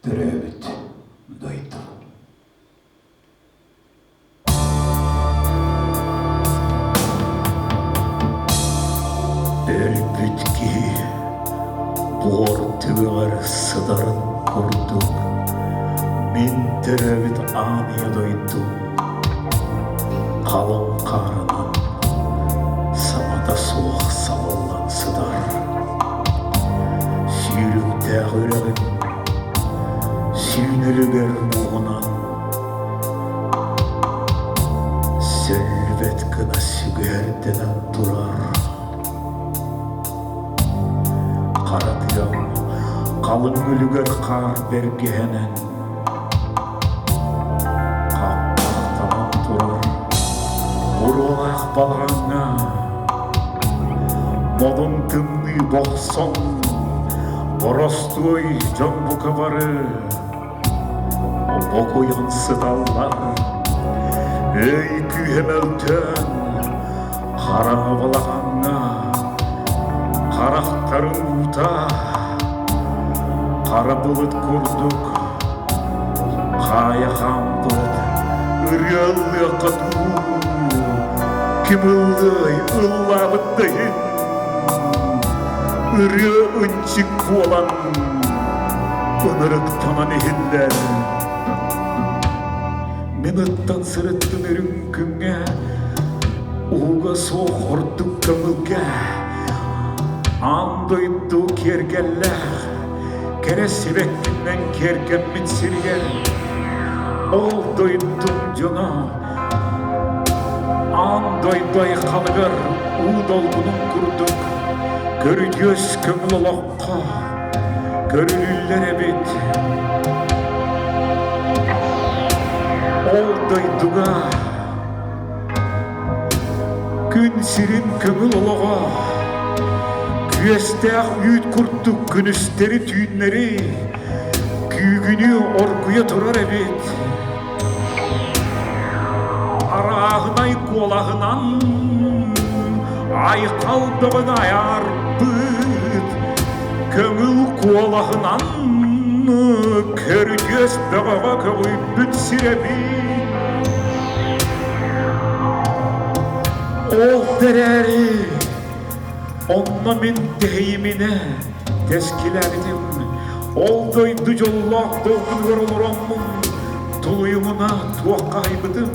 Төрөөбүт дойду. Өлбүт киһи буор түгэҕэр сытарын курдук мин төрөөбүт аан ийэ дойдум халыҥ хаарынан саҥата суох сабыллан сытар. Сүүрүктээх үрэҕим сүүнүлүгэр муоҕунан Сөллүбэт гына сүгэһэрдэнэн турар. Хара тыам халыҥ үлүгэр хаар бэргэһэнэн хаппахтанан турар буруолаах балаҕаҥҥа модун тымныы бохсон боростуой дьон бука бары Бокуйан сыталлар, өй күүһэ мөлтөөн, хараҥа балаҕаҥҥа харахтарын уута хара былыт курдук хаайа хаампыт ырыа ыллыахха дуу, ким ыллыай ыллаабыт да иһин ырыа ынчык буолан ынырыктанан иһиллэр. Мин ыттан сырыттым үрүҥ күҥҥэ, ууга суох ордук көҥүлгэ. Аан дойду киэргэллээх, кэрэ сибэккинэн киэргэммит сиригэр ол дойдум дьоно аан дойду айхалыгар уу долгунун курдук көрүдьүөс көҥүл олоххо көрүлүллэр эбит. Ол дойдуга күн сирин көҥүл олоҕо күөстээх үүт курдук күнүстэри-түүннэри күүгүнүү оргуйа турар эбит. Арааһынай куолаһынан айхал бөҕөнү айаарбыт, көҥүл куолаһынан көрүдьүөс бөҕөҕө көҕүйбүт сирэбит. Ол эрээри онно мин тэһийиминэ тэскилээбитим. Ол дойду дьоллоох долгунугар олороммун тулуйумуна туоххаһыйбытым.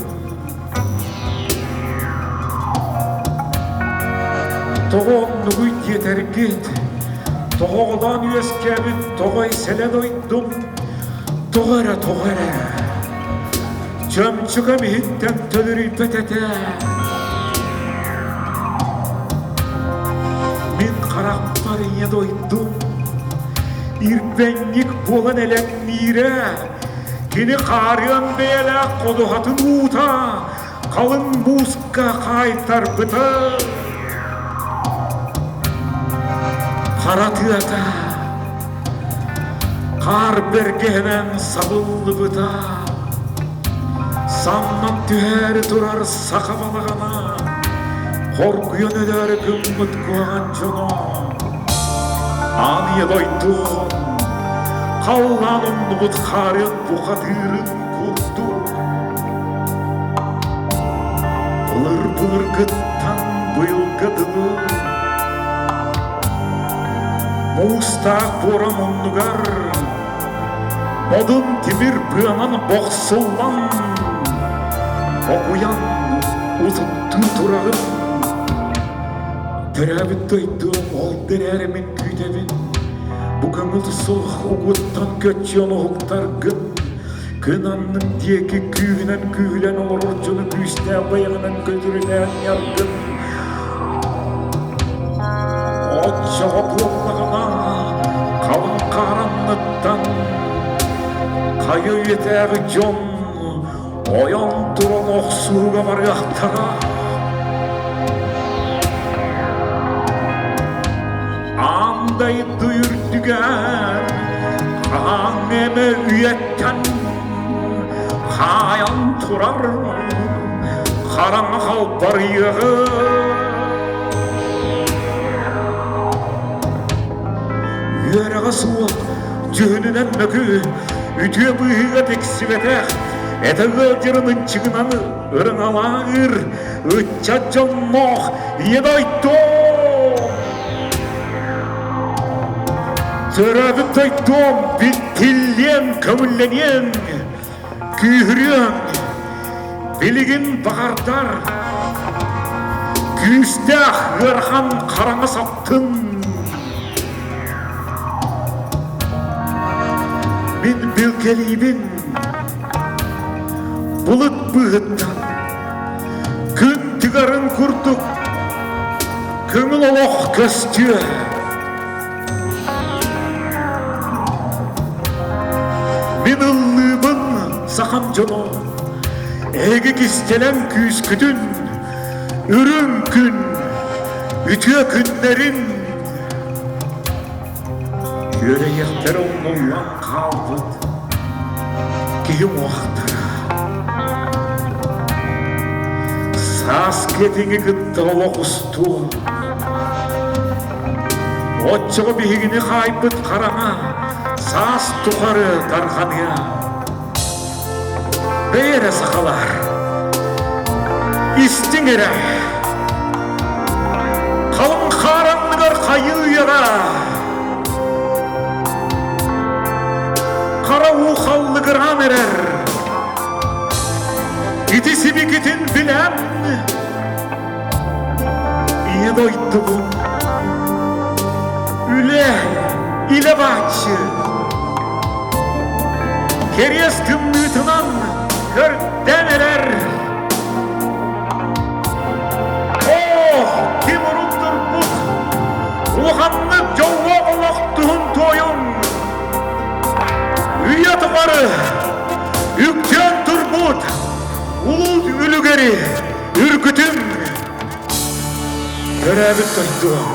Тоҕо оннугуй диэтэргит, тоҕо оҕолоон үөскээбит тоҕо сэлэ дойдум, тоҕо эрэ, тоҕо эрэ чөмчөкөм иһиттэн төлөрүйбэт этэ. Мин харахпар ийэ дойдум ирбэнньик буолан элэҥниирэ, кини хаарыан бэйэлээх ходуһатын уута халыҥ мууска хаайтарбыта. Хара тыата хаар бэргэһэнэн сабыллыбыта. Самнан түһээри турар саха балаҕана хоргуйан өлөөрү гыммыт куһаҕан дьоно аан ийэ дойдуун халлаан умнубут хаарыан бухатыырын курдук былыр-былыргыттан быйылга дылы муустаах буора муннугар Модун тимир быанан бохсуллан, окуйан утуктуу тураҕын. Төрөөбүт дойдум ол эрээри мин күүтэбин. Бу көҥүл суох угуттан көччүйэн уһуктаргын. Күн аннын диэки күүһүнэн күүһүлэн олорор дьону күүстээх байаҕынан көтүрүнээн ньаргын. Оччоҕо буоллаҕына халыҥ хааранныттан хайа үйэтээҕи дьон ойон туран охсууга барыахтара. Аан дойду үрдүгэр хаһан эмэ үйэттэн хаайан турар хараҥа халбарыйыаҕы үөрэҕэ суох дьүһүнүнэн мөкү. үтүө быыһыга тиксибэтэх, этэ ыалдьарын ынчыгынан ырыҥалаыр ыччат дьонноох Ийэ дойдум! Төрөөбүт дойдум тиллиэн, көҥүллэниэн, күүһүрүөҥ. Билигин баҕардар күүстээх ыарахан хараҥа саптын. Мин билгэлиибин былыт быыһыттан күн тыгарын курдук көҥүл олох көстүө. Мин ыллыыбын сахам дьоно, эһиги кистэлэҥ күүскүтүн, үрүҥ күн, үтүө күннэрин Үөрэйиэхтэрэ умнуллан хаалбыт киһи уҥуохтара. Сааскы этиҥи кытта олох устуо. Оччоҕо биһигини хаайбыт хараҥа саас тухары тарҕаныа. Бэйэ эрэ сахалар, истиҥ эрэ, халыҥ хаар анныгар хайыы үйэҕэ хара уу халлыгыраан эрэр. Ити сибикитин билэн, Ийэ дойдубун үлэ, илэ бааччы Кэриэс тымныытынан көрдөн эрэр. Оо, ким урут турбут, улаханнык дьоллоох олох туһун туойуҥ. Үйэ тухары үктэн турбут улуу үлүгэри үргүтүҥ. Төрөөбүт дойдуом.